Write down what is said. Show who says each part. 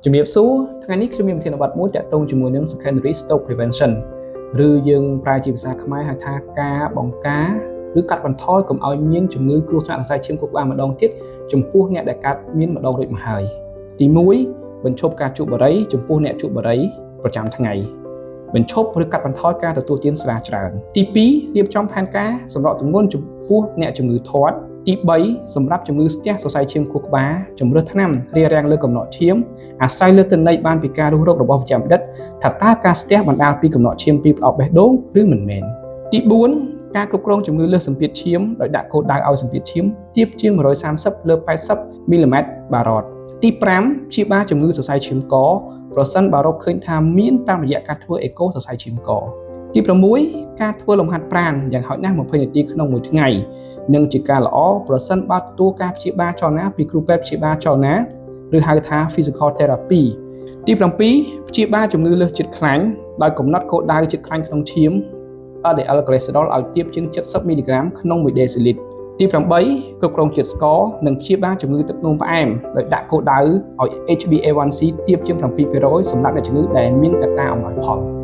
Speaker 1: ជំរាបសួរថ្ងៃនេះខ្ញុំមានប្រធានបទមួយតាក់ទងជាមួយនឹង secondary stroke prevention ឬយើងប្រែជាភាសាខ្មែរហៅថាការបង្ការឬកាត់បន្ថយកុំឲ្យមានជំងឺគ្រោះថ្នាក់សរសៃឈាមខួរក្បាលម្ដងទៀតចំពោះអ្នកដែលកើតមានម្ដងរួចមកហើយទី1បញ្ឈប់ការជក់បារីចំពោះអ្នកជក់បារីប្រចាំថ្ងៃបញ្ឈប់ឬកាត់បន្ថយការទទួលទានស្រាច្រើនទី2រៀបចំផែនការសម្រកទម្ងន់ចំពោះអ្នកជំងឺធាត់ទី3សម្រាប់ជំងឺស្ទះសរសៃឈាមខួរក្បាលជំរើសថ្នាំរារាំងលើកំណកឈាមអាស្រ័យលើទិន្នន័យបានពីការរុះរករបស់វេជ្ជបណ្ឌិតថាតើការស្ទះបណ្ដាលពីកំណកឈាមពីប្រអប់បេះដូងឬមិនមែនទី4ការគ្រប់គ្រងជំងឺលើសសម្ពាធឈាមដោយដាក់គោលដៅឲ្យសម្ពាធឈាមទាបជាង130លើ80មីលីម៉ែត្របារតទី5ព្យាបាលជំងឺសរសៃឈាមកប្រសិនបើរកឃើញថាមានតាមរយៈការធ្វើអេកូសរសៃឈាមកទី6ការធ្វើលំហាត់ប្រាណយ៉ាងហោចណាស់20នាទីក្នុងមួយថ្ងៃនិងជាការល្អប្រសិនបើទទួលការព្យាបាលចលនាពីគ្រូពេទ្យព្យាបាលចលនាឬហៅថា physical therapy ទី7ព្យាបាលជំងឺលើសជាតិខ្លាញ់ដោយកំណត់គោលដៅជាតិខ្លាញ់ក្នុងឈាម LDL cholesterol ឲ្យទាបជាង70មីលីក្រាមក្នុង1ដេស៊ីលីត្រទី8គ្រប់គ្រងជាតិស្ករនិងព្យាបាលជំងឺទឹកនោមផ្អែមដោយដាក់គោលដៅឲ្យ HbA1c ទាបជាង7%សម្រាប់អ្នកជំងឺដែលមានកត្តាអំណោយផល។